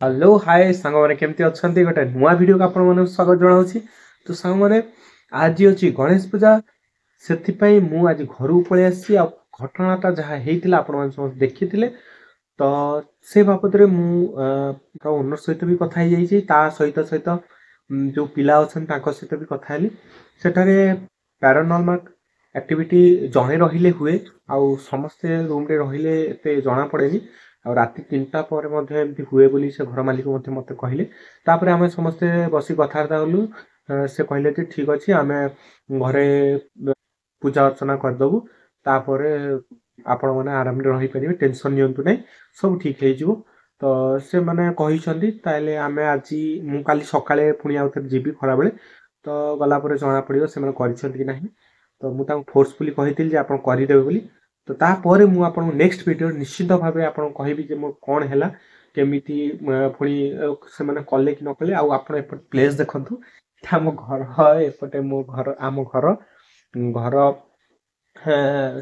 Hello hi ସାଙ୍ଗମାନେ, କେମିତି ଅଛନ୍ତି? ଗୋଟେ ନୂଆ ଭିଡ଼ିଓକୁ ଆପଣମାନଙ୍କୁ ସ୍ୱାଗତ ଜଣାଉଛି। ତ ସାଙ୍ଗମାନେ, ଆଜି ଅଛି ଗଣେଶ ପୂଜା, ସେଥିପାଇଁ ମୁଁ ଆଜି ଘରକୁ ପଳେଇ ଆସିଛି। ଆଉ ଘଟଣାଟା ଯାହା ହେଇଥିଲା ଆପଣମାନେ ସମସ୍ତେ ଦେଖିଥିଲେ, ତ ସେ ବାବଦରେ ମୁଁ ଓନର୍ ସହିତ ବି କଥା ହେଇଯାଇଛି। ତା ସହିତ ସହିତ ଯେଉଁ ପିଲା ଅଛନ୍ତି ତାଙ୍କ ସହିତ ବି କଥା ହେଲି। ସେଠାରେ ପ୍ୟାରାନର୍ମାଲ ଆକ୍ଟିଭିଟି ଜଣେ ରହିଲେ ହୁଏ, ଆଉ ସମସ୍ତେ ରୁମ୍ରେ ରହିଲେ ଏତେ ଜଣାପଡ଼େନି। ଆଉ ରାତି 3ଟା ପରେ ମଧ୍ୟ ଏମିତି ହୁଏ ବୋଲି ସେ ଘର ମାଲିକ ମଧ୍ୟ ମୋତେ କହିଲେ। ତାପରେ ଆମେ ସମସ୍ତେ ବସି କଥାବାର୍ତ୍ତା ହେଲୁ। ସେ କହିଲେ ଯେ ଠିକ୍ ଅଛି, ଆମେ ଘରେ ପୂଜା ଅର୍ଚ୍ଚନା କରିଦେବୁ, ତାପରେ ଆପଣମାନେ ଆରାମରେ ରହିପାରିବେ, ଟେନସନ୍ ନିଅନ୍ତୁ ନାହିଁ, ସବୁ ଠିକ୍ ହେଇଯିବ। ତ ସେମାନେ କହିଛନ୍ତି ତାହେଲେ ଆମେ ଆଜି, ମୁଁ କାଲି ସକାଳେ ପୁଣି ଆଉ ଥରେ ଯିବି ଖରାବେଳେ, ତ ଗଲା ପରେ ଜଣାପଡ଼ିବ ସେମାନେ କରିଛନ୍ତି କି ନାହିଁ। ତ ମୁଁ ତାଙ୍କୁ ଫୋର୍ସଫୁଲି କହିଥିଲି ଯେ ଆପଣ କରିଦେବେ ବୋଲି। ତ ତାପରେ ମୁଁ ଆପଣଙ୍କୁ ନେକ୍ସଟ ଭିଡ଼ିଓ ନିଶ୍ଚିତ ଭାବେ ଆପଣଙ୍କୁ କହିବି ଯେ ମୋର କ'ଣ ହେଲା, କେମିତି ପୁଣି ସେମାନେ କଲେ କି ନ କଲେ। ଆଉ ଆପଣ ଏପଟେ ପ୍ଲେସ୍ ଦେଖନ୍ତୁ, ଏଇଟା ଆମ ଘର, ଏପଟେ ମୋ ଘର, ଆମ ଘର ଘର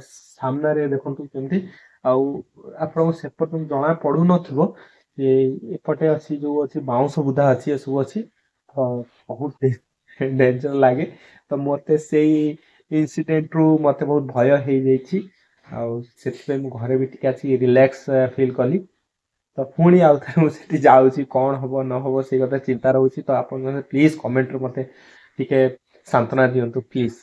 ସାମ୍ନାରେ ଦେଖନ୍ତୁ କେମିତି। ଆଉ ଆପଣଙ୍କୁ ସେପଟୁ ଜଣା ପଡ଼ୁନଥିବ ଯେ ଏପଟେ ଅଛି ଯେଉଁ ଅଛି ବାଉଁଶ ବୁଦା ଅଛି, ଏସବୁ ଅଛି। ତ ବହୁତ ଡେଞ୍ଜର ଲାଗେ। ତ ମୋତେ ସେଇ ଇନସିଡେଣ୍ଟରୁ ମୋତେ ବହୁତ ଭୟ ହେଇଯାଇଛି, ଆଉ ସେଥିପାଇଁ ମୁଁ ଘରେ ବି ଟିକେ ଆସି ରିଲାକ୍ସ ଫିଲ୍ କଲି। ତ ପୁଣି ଆଉ ଥରେ ମୁଁ ସେଠି ଯାଉଛି, କ'ଣ ହେବ ନ ହେବ ସେଇ କଥା ଚିନ୍ତା ରହୁଛି। ତ ଆପଣ ପ୍ଲିଜ୍ କମେଣ୍ଟରୁ ମୋତେ ଟିକେ ସାନ୍ତ୍ୱନା ଦିଅନ୍ତୁ ପ୍ଲିଜ୍।